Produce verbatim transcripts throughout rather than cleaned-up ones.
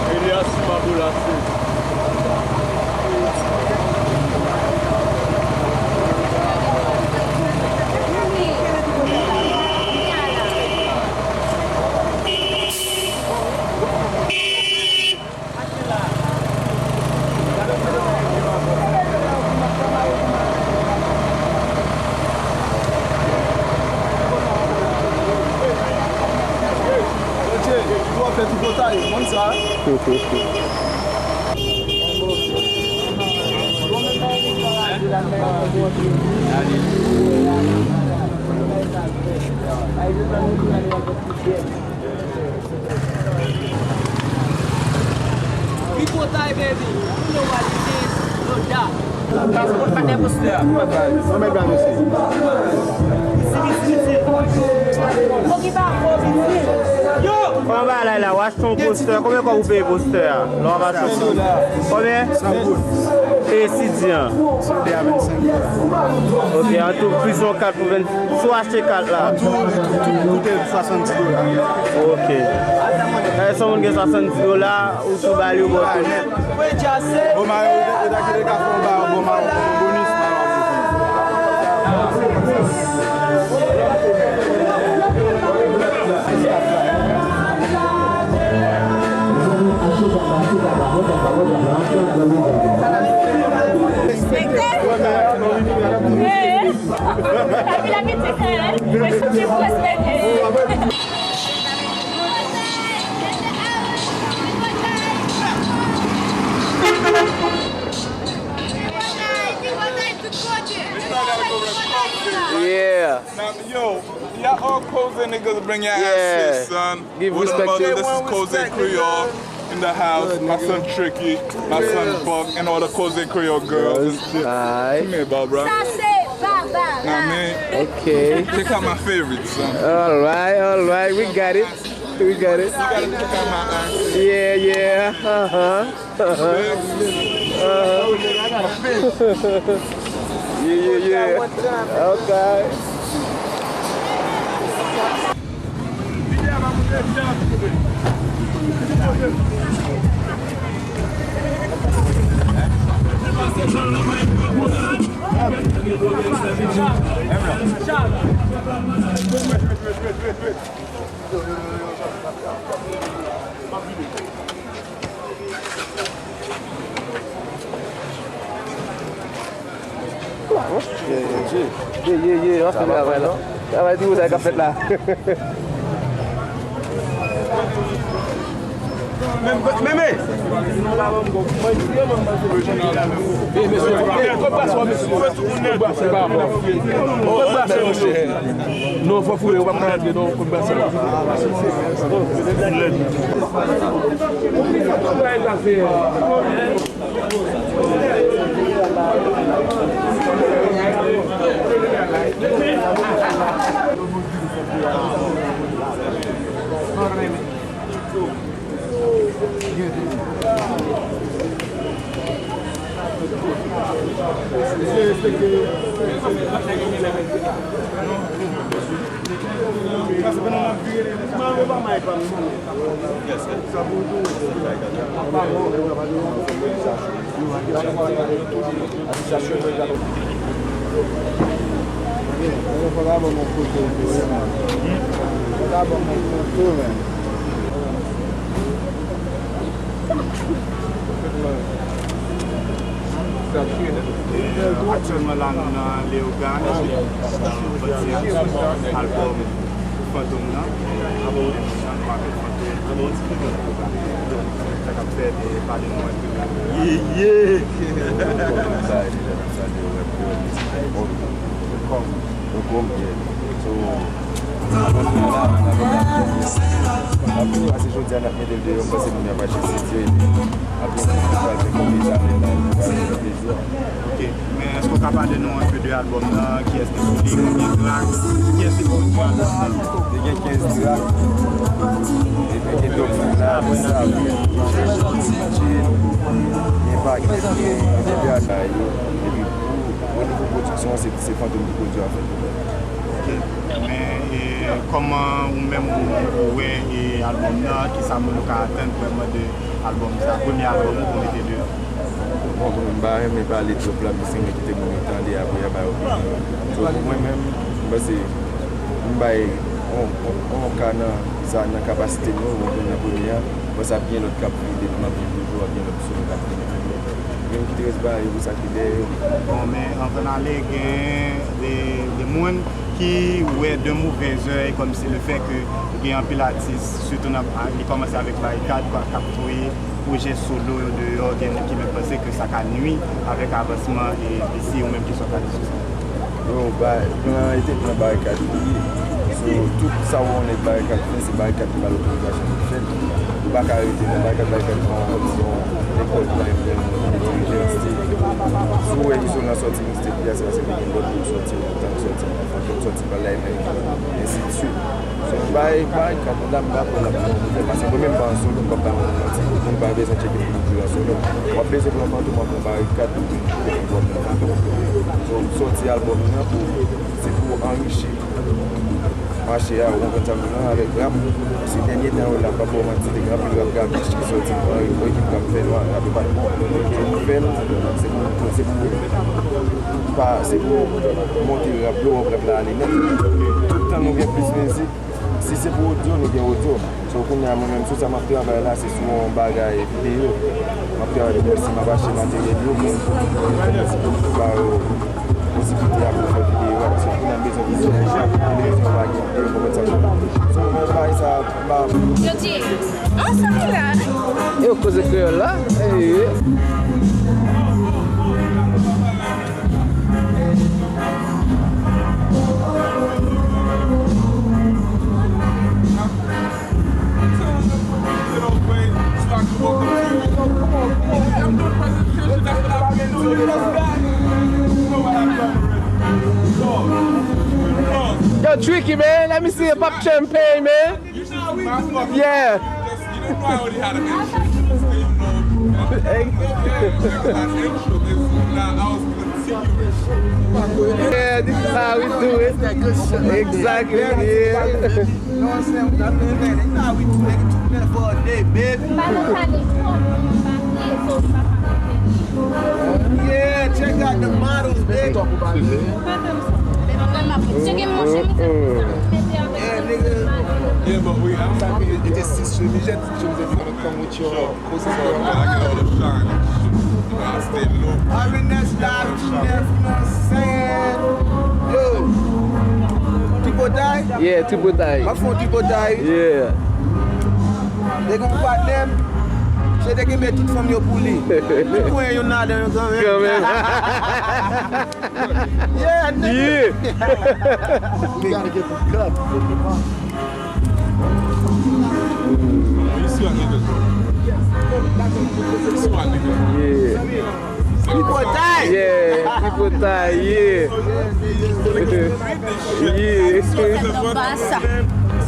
Elias Maboulase. Tripotay, baby. You know what it is. No doubt. Paspò pa de poster. Kòman e ba mesye? Yo! Kòman bagay la? W achte yon poster. Konbyen kòb ou peye poster a? Lè w ap achte yon poster. Konbyen? San goud. E si di an? San de a vennsenk. Ok, an tou, plis yon kat pou vennsenk. Si w achte kat la. An tou, tout, tout koute swasanndis dola. Ok. Lè yon moun gen swasanndis dola, ou tou ba li yon bò tou. Bon, mare, yo ta, yo ta kite ka fè yon ba, bon, mare, yon bonis, mare. Respekte. Hey. Kapila mitik, hein? Mwen santi pou respekte. Yeah. Now, yo, y'all all Koze niggas, bring your asses, son. Give respect to. This is Koze Creole in the house. My son Tricky, my son Buck, and all the Koze Creole girls and shit. Alright. Come here, Barbara. Sa se Barbara. Know what I mean? Okay. Check out my favorites, son. All right, all right. We got it. We got it. You gotta check out my ass. Yeah, yeah. Uh-huh. Uh-huh. Uh-huh. Yeah, yeah, yeah. Okay. Ye, ye, ye, anpil travay la. Travay di ou sa k ap fèt la. Men, men, men. Non, fò fouye, ou pa ka rantre, non, kòm pèsonn. Aktyèlman la, nou nan Leyogàn, nan pati albòm Fantom nan. Chan pa fè Fantom. Pale nou enpe de... Yeah, yeah. Sa deja n ap salye w, wè, pou yo di se kòm. Kòm, yeah. So, n ap vin la, n ap vin la. N ap vin pase jodi a, n ap mete l deyò, m panse moun yo ap achte sitye. Apre, nou pral fè konbyen zanè la, nou pral fè plezi. Ok, men èske w ka pale nou enpe de albòm nan? Kiyès ki sou li? Konbyen trak? Kiyès ki pwodui albòm nan? Li gen kenz trak. Epi gen Dope Fina, Sav, Chill, gen Pakèt, gen Bebe Atay yo. Epi pou, o nivo pwodiksyon, se, se Fantom ki pwodui an fèt. Ok, men, e, kòman ou menm ou, ou wè, e, albòm nan? Kisa moun yo ka atann vrèman de albòm sa, premye albòm ou pou mete deyò? Bon, pou mwen, m pa renmen pale twòp la, paske m renmen kite moun yo tande, apre y a bay opinyon yo. So, pou mwen menm, m panse m bay on, on, on ka nan, sa, nan kapasite m yo, ou konprann, nan premye a. Bon, sa ap gen lòt k ap vini, depi m ap viv toujou, ap gen lòt solo k ap vini toujou. Men m kite rès bagay yo pou sa ki dèyè yo. Bon, men anvan n ale, gen de, de moun ki wè de move zèy, kòmsi le fè ke gen anpil atis, sitou nan, a, li kòmanse avèk Barikad, k ap voye pwojè solo yo deyò, gen moun ki menm panse ke sa ka nwi avèk avansman e P C ou menm ki sòt ale sou sèn. Yo, ba, plan an te nan Barikad li ye. So, tout sa ou wè nèg Barikad fè, se Barikad ki ba l otorizasyon pou l fè l. Ou pa ka rete nan Barikad, Barikad se yon, se yon lekòl ki pa gen pwoblèm, mwen te dirije yon stil. Si w wè Izo nan sòti mixtape li a, se paske te gen lòt moun sòti, Montand sòti, Fantom sòti, Bal Live, ensi de suite. So, bay, bay, kat la, m pa kwè l ap fè yon pwoblèm. Paske mwen menm m pa an solo, m p ap bay moun manti. Moun pa bezwen tcheke pwodui an solo. W ap bezwen pran Fantom, w ap pran Barikad, w ap pran Fantom. So, m sòti albòm nan pou, se pou anrichi mache a, ou konprann sa m di la, avèk rap. Se dènye tan yo la, m p ap ba w manti, te gen anpil rap gabich ki sòti, ekip rap fè nwa, rap yo pa t bon. So, nou fè l, se pou, se pou, pa, se pou monte rap yo, rap la ale nèt. Tout tan nou gen plis mizik, si se pou odyo, nou gen odyo. So, kounye a, mwen menm, sou sa m ap travay la, se sou yon bagay videyo. M ap travay pou mwen si m ap achte materyèl yo, pou, pou ba yo posiblite a pou fè videyo a, paske kounye a m bezwen videyo deja, m bezwen pa gen videyo pou mèt sa sou. So, men bagay sa, m pa... Yo di, an sa ki la? Yo koze kreyòl la? Ey. Yo, Tricky, man. Let me see a pop champagne, man. Yeah. Yeah, this is how we do it. Exactly, yeah. You know what I'm saying? We got the man, they know how we do, nigga. Two minutes for a day, baby. Yeah, check out the models, baby. Yeah, nigga. Yeah, but we, I'm, I'm, it is sister. Come with your Sure, man. I get all the shine and shit. You know, I stay low. Arines la, Arines, you know what I'm saying? Yo, tripotay? Yeah, tripotay. M ap fè yon tripotay. Yeah. Te gen yon patnè m, se te gen met tout fanm yo pou li. Men kounya youn ladan yo kanmenm. Kanmenm. Yeah, nigga. Yeah. Nigga, nigga, nigga. Yeah. Tripotay. Yeah, tripotay, yeah.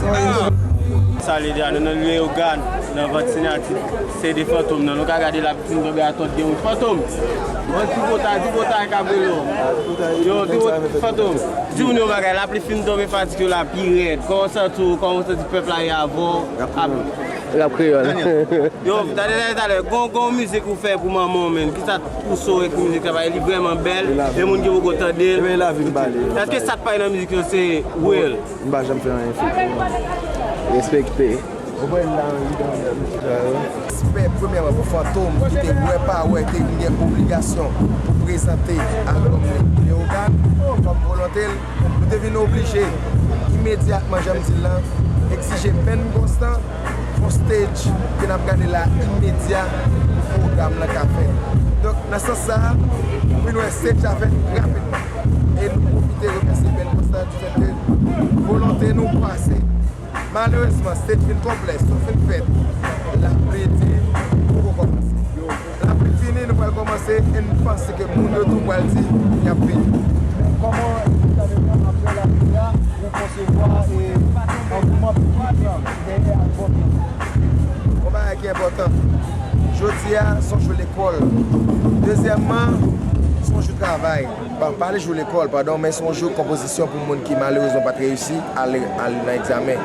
Yeah. Salye deja, nou nan Leyogàn, nan vant Sinyati, se de Fantom nan. Nou ka gade l ap fin tonbe atò, gen yon Fantom. Bon, tripotay, tripotay, kabrelo. Yo, tripotay, Fantom. Di moun yon bagay, lapli fin tonbe, fatig yo la pi rèd. Kòman w santi w? Kòman w santi pèp la ye avè w? Rap kreyòl. Yo, talè, talè, talè, gon, gon mizik ou fè pou manman w, menm. Kisa t pouse w ekri mizik sa? Paske li vrèman bèl, e moun ki poko tande l. Èske sa t pa nan mizik yo se real? M pa janm fè anyen fake pou moun. Respekte. Ou wè la, ann rive nan mizik la, wi. Respè, premyèman, pou Fantom, ki te wè pa wè, te vin gen obligasyon pou prezante albòm li, Leyogàn, kòm volonte l. Nou te vin oblije, imedyatman, jan m di l lan, egzije Pèn Konstan, fè Stage ke n ap gade la imedya pou pwogram lan ka fèt. Donk, nan sans sa a, ou vin wè stage la fèt rapidman. E nou pwofite remèsye Ben Constant du fait que volonte nou pase. Malerezman, stage vin konplè, son fin fèt. Lapli di, nou poko kòmanse. Lapli fini, nou pral kòmanse, e n panse ke moun yo tou pral di, y ap vini. Kòman, Epi Kanevran, apre lapli a, ou konsevwa, e, angouman piblik lan dèyè albòm lan? Yon bagay ki enpòtan. Jodi a, se yon jou lekòl. Dezyèmman, se yon jou travay. Pa, pa le jou lekòl, padon, men se yon jou konpozisyon pou moun ki malerezman pa t reyisi al, al nan egzamen.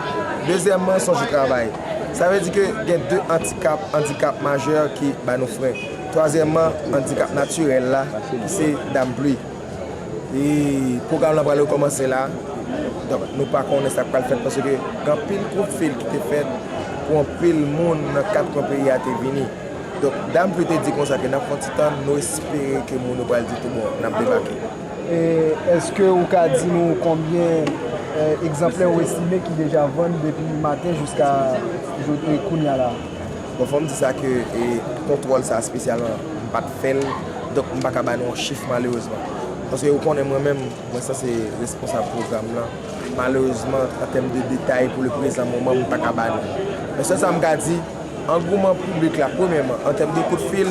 Dezyèmman, se yon jou travay. Sa vle di ke gen de andikap, andikap majè ki ba nou fren. Twazyèmman, andikap natirèl la, ki se Dam Pli. E pwogram lan pral rekòmanse la. Donk, nou pa konnen sa k pral fèt paske gen anpil kout fil ki te fèt pou anpil moun nan kat kwen peyi a te vini. Donk, Dam Pli te di konsa ke n ap fè yon ti tann, nou espere ke moun yo pral di tou bon, n ap debake. E èske ou ka di nou konbyen, e, egzanplè ou estime ki deja vann depi maten jiska jodi, e, kounye a la? Bon, fò m di sa ke, e, kontwòl sa espesyalman, m pa t fè l, donk m pa ka ba nou yon chif malerezman. Paske ou konnen mwen menm, mwen sanse responsab pwogram lan. Malerezman, an tèm de detay, pou le prezan moman, m pa ka ba nou. Men sèl sa m ka di, angouman piblik la, premyèman, an tèm de kout fil,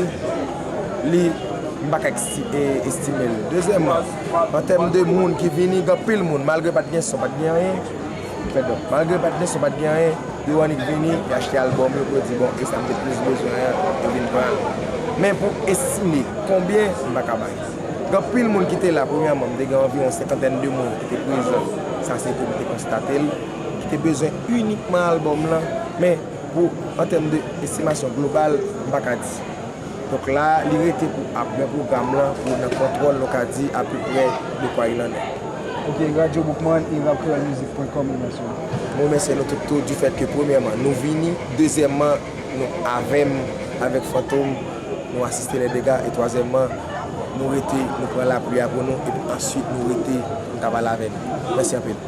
li, m pa ka eksti-, e, estime l. Dezyèmman, an tèm de moun ki vini, gen anpil moun, malgre pa t gen son, pa t gen anyen, pèdon, malgre pa t gen son, pa t gen anyen, yo annik vini, yo achte albòm yo, pou yo di, bon, e sa m te plis bezwen an, yo vin pran l. Men pou estime konbyen, m pa ka bay. Gen anpil moun ki te la, premyèman, m te gen anviwon senkantèn de moun ki te prezan, sa se pou m te konstate l, ki te bezwen inikman albòm lan, men pou, an tèm de estimasyon global, m pa ka di. Donk la, li rete pou apre pwogram lan, pou nan kontwòl, nou ka di apeprè de kwa il en est. Ok, Radyo Boukman e Rap Kreyòl Mizik pwen kòm, remèsye w. Mwen remèsye nou tout tou, du fait que, premyèman, nou vini, dezyèmman, nou avè m, avèk Fantom, nou asiste les dégâts, e twazyèmman, nou rete, nou pran lapli a pou nou, epi answit, nou rete, nou ka pale avè nou. Mèsi anpil.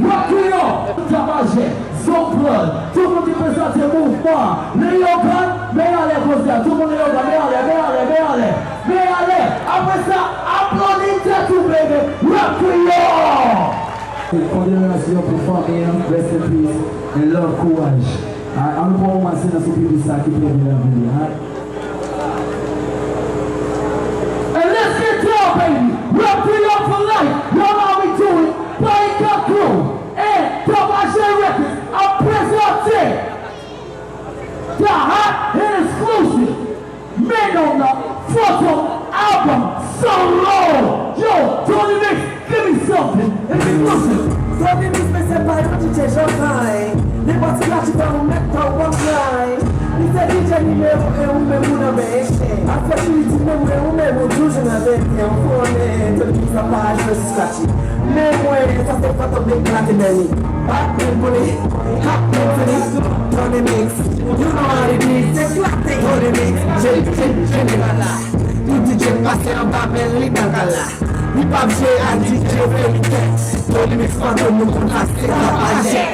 Rap Kreyòl, Tabajè, Zonblòd, tout moun ki prezante mouvman an. Leyogàn, men anlè koze a. Tout moun Leyogàn, men anlè, men anlè, men anlè, men anlè. Apre sa, aplodi tèt ou, baby. Rap Kreyòl! Kondoleyansyon pou fanmi an, rest in peace, and love, kouraj. A, ann pran yon moman silans pou piblik sa ki plede la vini, ha? And let's get down, baby. Rap Kreyòl for life. Y'all know how we do it. Payika Crew. And Tabajè Records ap prezante The Hot and Exclusive. Men non nan Fantom Album Solo. Yo, Tony Mix, give me something. Exclusive. Tony Mix, men se pa yon D J jòkay. Nenpòt ki aji pa ou mèt pa ou pap tray. Li se D J nimewo en ou menm ou nan men enchè. Afè ki li di menm mwen ou menm ou toujou nan tenten. Ou konnen Tony Mix ap pa jwe sou scratchy. Men mwen, sa se Fantom eklate men li. Bat men pou li, hot men pou li. Tony Mix, you know how it is. Eklate. Tony Mix, je, je, jeneral la. Tout D J k pase anba men li nan kal la. Li p ap jwe ak D J yo fè li kè. Tony Mix Fantom nou konn sa se Tabajè.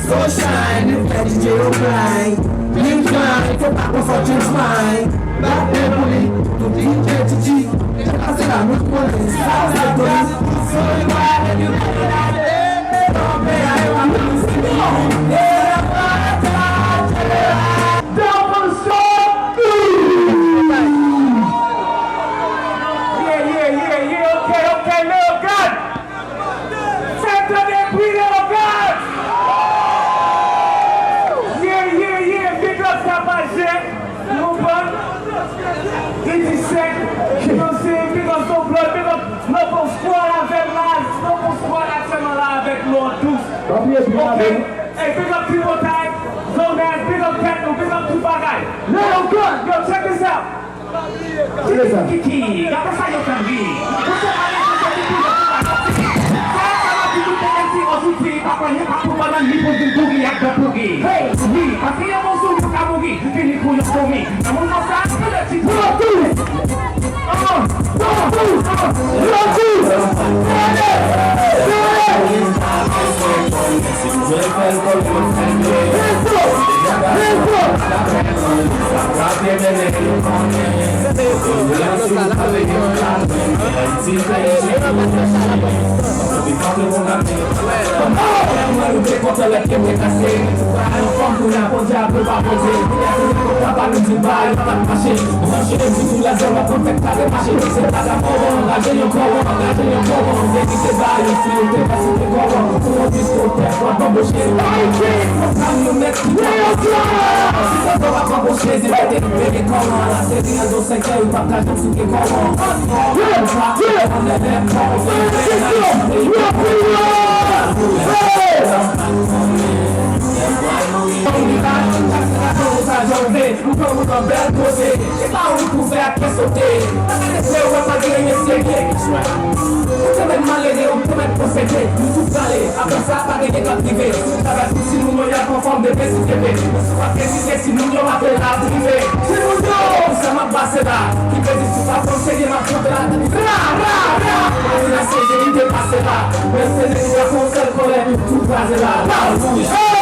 So shine, nou fè D J yo blind. Blind, blind, fò pa konsa change mind. Bat men pou li, tout D J, D J. Deplase la, nou konnen sa se Tony. Double shot! Yeah, yeah, yeah, yeah, ok, ok, Leyogàn! Fè tande bri Leyogàn! Yeah, yeah, yeah, big up Tabajè! Nou bon. Big up Zonblòd, big up Snowball Squad avè m la. Snowball Squad aktyèlman la avèk nou an dous. Ok? Hey, big up Tripotay, Zonay, big up tèt nou, big up tout bagay. Yo, check this out. Kiki, kiki, gade sa yo fè m ri. Ou se pa gen konsèp epi yo fè la sòti. Sa, sa va di tout M C Ozouti, pa pran hip hop pou bannann, li pou di boogie ak the boogie. Hey, wi, paske yon bon sou yo ka mouri, fini pou yon komi. Nan mouvman sa, se le ti pou yo tou. Ah, ah, ah, yo tou. Tande, tande. Ou te mèt malere, ou te mèt posede, nou tout prale, apre sa pa gen k ap rive. Travay pou timoun yo, y ap anfòm demen sou T V. Ou sou ap deside timoun yo, m ap fè l ap rive. Timoun yo, sa m ap pase la, ki vle di si w pa pran serye, m ap chante la. Ra, ra, ra. Pati la se je ki te pase la, men se nèg ki ap fè yon sèl kòlè, nou tout kraze la. La wouj. Hey!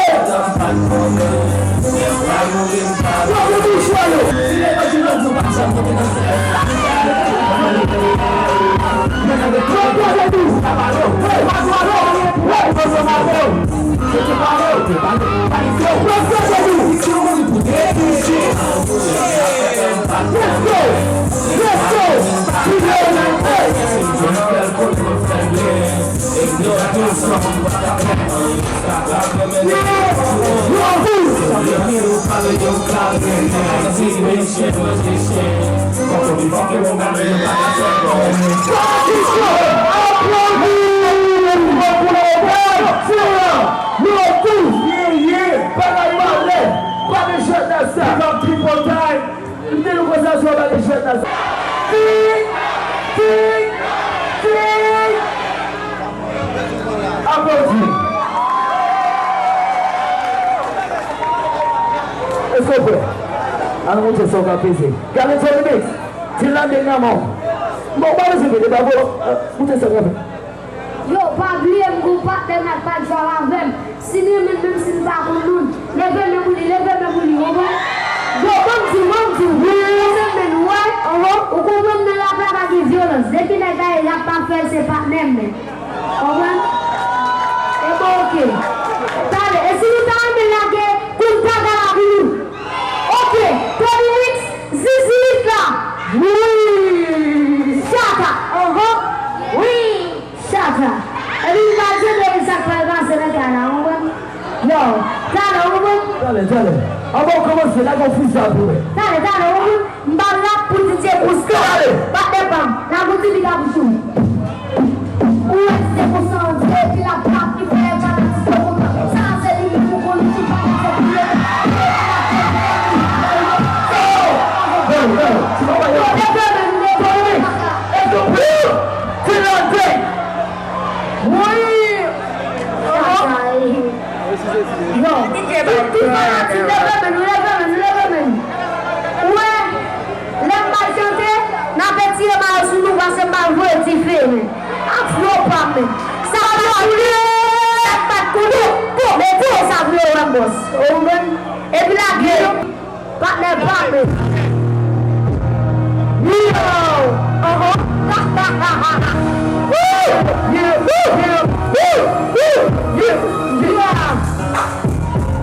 Yo, yo, bagay malè, pa gen jwèt nan sa. Big up Triple Time. M te nou konsa sou bagay jwèt nan sa. King! King! King! Aplodi. Èske w prè? Al montre sa w ka peze. Gade Tony Mix. Ti lande nan men w. Bon, w pa bezwen pede, bravo. Montre sa w ka fè. Yo, pa bliye m gon patnè m la k pa t jwe avè m. Si n renmen l, menm si n pa konn moun, leve men pou li, leve men pou li, ou konprann? Yo, ban m di w, ban m di w. Leve men, ou wè? Ou konprann nan rap la pa gen vyolans. Depi nèg la e rap pa fè l, se patnè m, men. Konprann? E bon, oke. Talè, e si nou ta renmen lage kounta gala pou nou? Oke, Tony Mix, Zizi Hit la. Wi! Chaka, oho. Wi! Chak la. Epi m pa tande sa k pral pase nan kay la, ou konprann? Yo, talè, ou konprann? Talè, talè. Anvan w kòmanse, lage yon frizay pou mwen. Talè, talè, ou konprann? M pa rap pou D J Kouska. Talè. Patnè pa m. Nan boutik li ka pou sou. Ou wè se pou sa André ki la pa ki fè fanatik yo kontan. Sa se li menm ou konnen tout bagay se pou yo. Yo, leve men nou, leve men. Ti Lande! Wi! Yo, tout, tout fanatik, leve men nou, leve men nou, leve men nou. Ou wè, lè m pral chante, n ape tire mayo sou nou, paske m pral voye dife, men. Ak flo pa m, men. Sa pa koule, sa pa koule. Bon, mete w sa vle w wè m bòs. Ou konprann? Epi lage yo. Patnè pa m. Yo! Oho! Woo! Yeah! Woo! Yeah! Woo! Woo! Yeah! Yeah!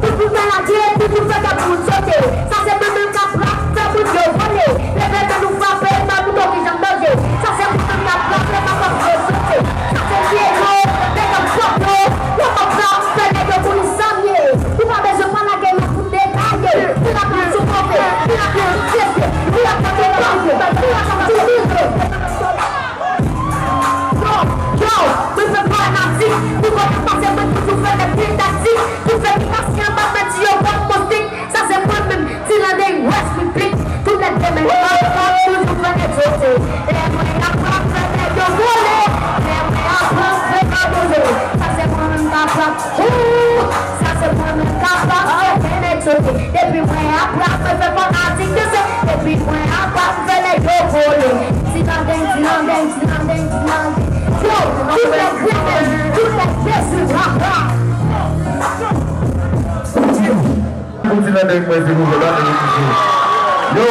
Tout moun pa lage, tout moun fè kè pou moun sote. Sa se mwen menm k ap rap, fè moun yo vole. Leve men nou frape, fè moun yo ki janm danje. Sa se mwen menm k ap rap, fè moun yo sote. Sa se vye yo, nèg ap pwòp yo. Yo p ap rap, fè nèg yo kouri san ye. Ou pa bezwen pa lage yo pou detaye. Pou la pran sou kote, pou la pran sou tete, pou la pran sou pase, pou la pran sou tete. Yo, yo, mwen fè fanatik, nou konn ap pase, mwen toujou fè nèg pil taktik, pou fè pil pasyan, pa mèt yo pran moustik, sa se mwen menm, Ti Lande, West Replik, tout nèg demen, pa toujou fè nèg sote. E mwen ap frape nèg yo vole, e mwen ap frape nèg yo vole, sa se mwen menm k ap frape. Ooh, sa se mwen menm k ap ap fè nèg sote. Depi mwen ap rap, mwen fè fanatik danse. Depi mwen ap rap, mwen fè nèg yo vole. Ti Lande, Ti Lande, Ti Lande, Ti Lande. Yo, tout nèg grenn, tout nèg bezwen rap la. Pou Ti Lande, mwen se nouvo la, men yo.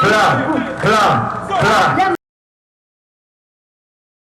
Kla, kla, kla.